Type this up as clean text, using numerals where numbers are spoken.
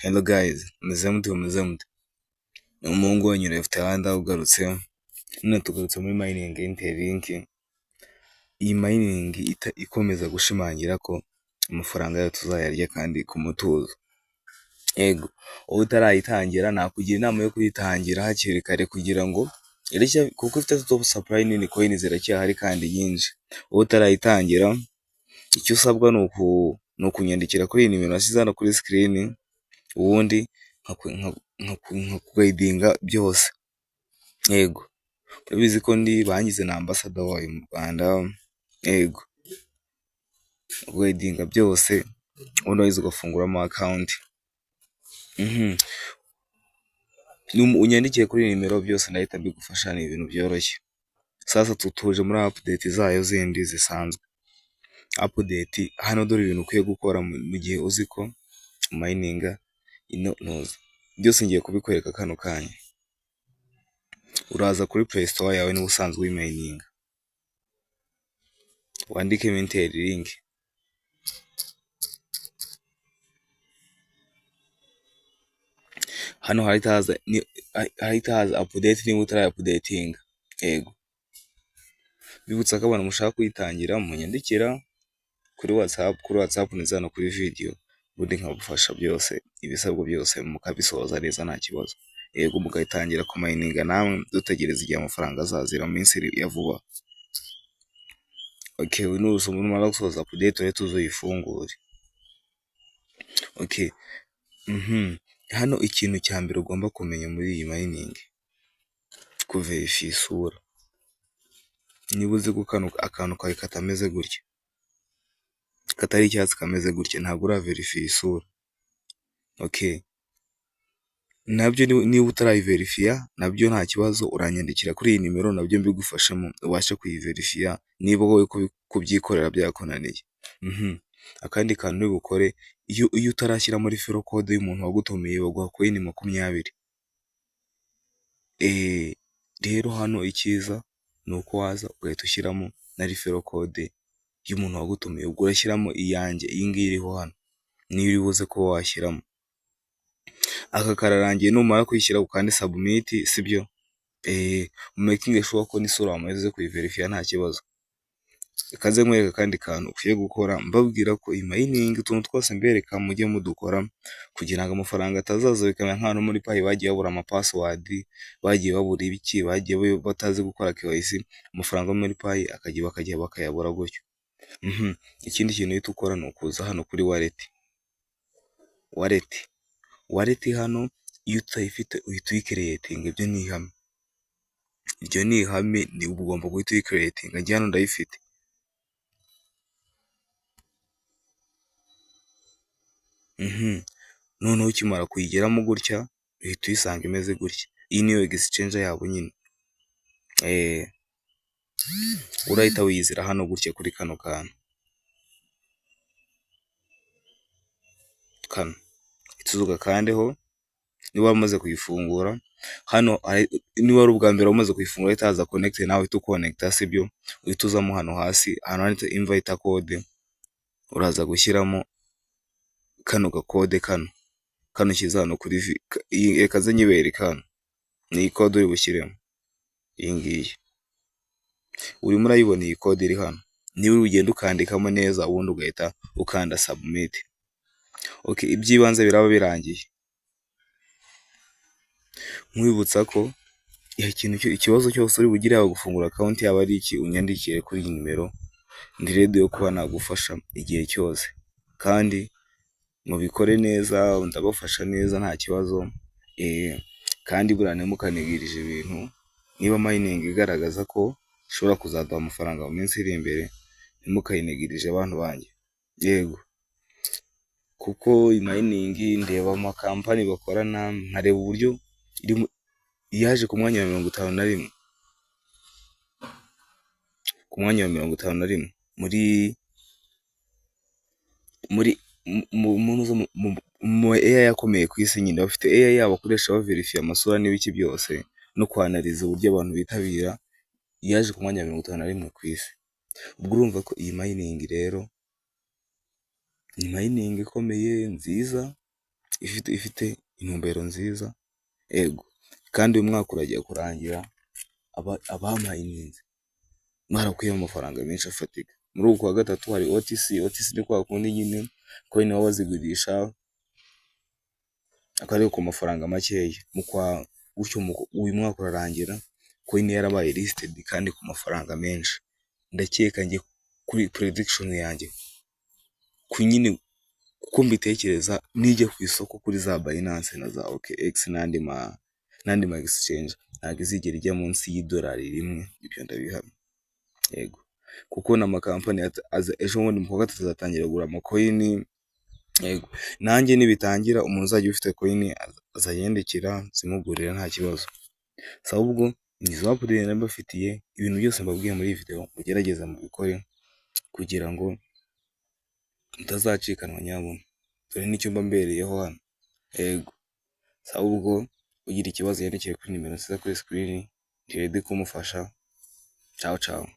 Hello guys, mumeze mute, mumeze mute? Ni umuhungu wanyu Left Hand ugarutse, none tugarutse muri mining Interlink. Iyi mining ikomeza gushimangira ko amafaranga yayo tuzayarya kandi ku mutuzo. Yego, wowe utarayitangira nakugira inama yo kuyitangira hakiri kare kugira ngo kuko ifite total supply nini, coin ziracyahari kandi nyinshi. Wowe utarayitangira, icyo usabwa ni ukunyandikira kuri iyi nimero nashyize hano kuri screen, ubundi nkakuguidinga byose. Yego, urabizi ko ndi bangize na ambassador wayo mu Rwanda, yego, nkakuguidinga byose, ubundi warangiza ugafunguramo account. Unyandikire kuri iyi nimero, byose ndahita mbigufasha, ni ibintu byoroshye. Sasa tuje muri update zayo zindi zisanzwe. Update hano, dore ibintu ukwiye gukora mu gihe uzi ko umininga ino ntuza. Byose ngiye kubikwereka kano kanya. Uraza kuri Play Store yawe niba usanzwe uyimininga, wandikemo Interlink. Hano harahita haza update niba utarayi-updatinga. Yego. Mbibutsa ko abantu mushaka kuyitangira munyandikira kuri WhatsApp ndetse no kuri video, ubundi nkabafasha byose, ibisabwa byose mukabisoza neza nta kibazo. Yego, mugatangira kumininga namwe dutegereza igihe amafaranga azazira mu minsi ya vuba. Okay, numara gusoza update urahita uza uyifungure. Okay. Hano ikintu cya mbere ugomba kumenya muri iyi mining, kuverifiya isura. Niba uzi ko kano akantu kawe katameze gutya, katari icyatsi kameze gutya, ntabwo uraverifiya isura. Okay. Nabyo niba utarayiverifiya nabyo nta kibazo, uranyandikira kuri iyi nimero nabyo mbigufashemo ubashe kuyiverifiya niba wowe kubyikorera byakunaniye. Akandi kantu uri bukore, iyo utarashyiramo referral code y'umuntu wagutumiye baguha coin 20. Rero hano icyiza ni uko waza ugahita ushyiramo na referral code y'umuntu wagutumiye, ubwo urashyiramo iyanjye, iyi ngiyi iriho hano niyo uri buze kuba washyiramo. Aka kararangiye, numara kuyishyira ukande submit, sibyo? Umakinge sure ko n'isura wamaze kuyiverifiya nta kibazo. Reka nze nkwereke akandi kantu ukwiye gukora, mbabwira ko iyi mining utuntu twose mbereka mujye mudukora kugira ngo amafaranga atazaza bikamera nk'ahantu muri Pi bagiye babura ama password, bagiye babura ibiki, bagiye batazi gukora KYC, amafaranga yo muri Pi akajya bakajya bakayabura gutyo. Ikindi kintu uhita ukora ni ukuza hano kuri wallet. Wallet. Wallet hano iyo utayifite uhita uyicreatinga, ibyo ni ihame. Iryo ni ihame, ni ugomba guhita uyicreatinga, njye hano ndayifite. Noneho ukimara kuyigeramo gutya uhita uyisanga imeze gutya. Iyi niyo exchange yabo nyine. Urahita wiyizira hano gutya kuri kano kantu. Kano. Uhita uza ugakandeho, niba wamaze kuyifungura, hano niba ari ubwa mbere wamaze kuyifungura hahita haza connect, nawe uhita uconnecta, sibyo? Uhita uzamo hano hasi ahantu handitse invite code, uraza gushyiramo kano gakode kano. Kano ushyize hano kuri, reka nze nyibereke hano. Ni iyi code uri bushyiremo. Iyi ngiyi. Urimo urayibona iyi code iri hano. Niba uri bugende ukandikamo neza ubundi ugahita ukanda submit. Okay, iby'ibanze biraba birangiye. Nkwibutsa ko ikintu, ikibazo cyose uri bugire, yaba gufungura account, yaba ari iki, unyandikire kuri iyi nimero, ndi ready yo kuba nagufasha igihe cyose. Kandi mubikore neza, ndabafasha neza nta kibazo. Kandi buriya ntimukanigirije ibintu, niba mining igaragaza ko ishobora kuzaduha amafaranga mu minsi iri imbere, ntimukayinigirije bantu banjye. Yego. Kuko iyi mining ndeba amakampani bakorana, nkareba uburyo yaje ku mwanya wa 51. Ku mwanya wa 51 muri mu AI akomeye ku isi nyine, bafite AI yabo bakoresha baverifiya amasura n'ibiki byose no kwanalyza uburyo abantu bitabira, yaje ku mwanya wa 51 ku isi. Ubwo urumva ko iyi mining rero ni mining ikomeye nziza. ifite intumbero nziza. Yego, kandi uyu mwaka uragiye kurangira abamayininze mwarakuyemo amafaranga menshi afatika. Muri uku kwa gatatu hari OTC. OTC ni kwa kundi nyine coin baba bazigurisha ariko ku mafaranga makeya. Mu kwa gutyo uyu mwaka urarangira coin yarabaye listed kandi ku mafaranga menshi. Ndakeka njye kuri prediction yanjye, ku nyine uko mbitekereza, nijya ku isoko kuri za Binance na za OKX n'andi ma exchange, ntabwo izigera ijya munsi y'idolari 1, ibyo ndabihamya. Yego, kuko n'amakampani ejo bundi mu kwa gatatu azatangira kugura ama coin. Yego, nanjye nibitangira, umuntu uzajya ufite coin azajya yandikira zimugurira, nta kibazo. Sawa, ubwo ni izo update nari mbafitiye. Ibintu byose mbabwiye muri iyi video mugerageze mubikore kugira ngo mutazacikanwa nyabuna, dore nicyo mba mbereyeho hano. Yego, sawa, ubwo ugira ikibazo yandikire kuri nimero nziza kuri screen, ndi ready kumufasha. Ciao ciao.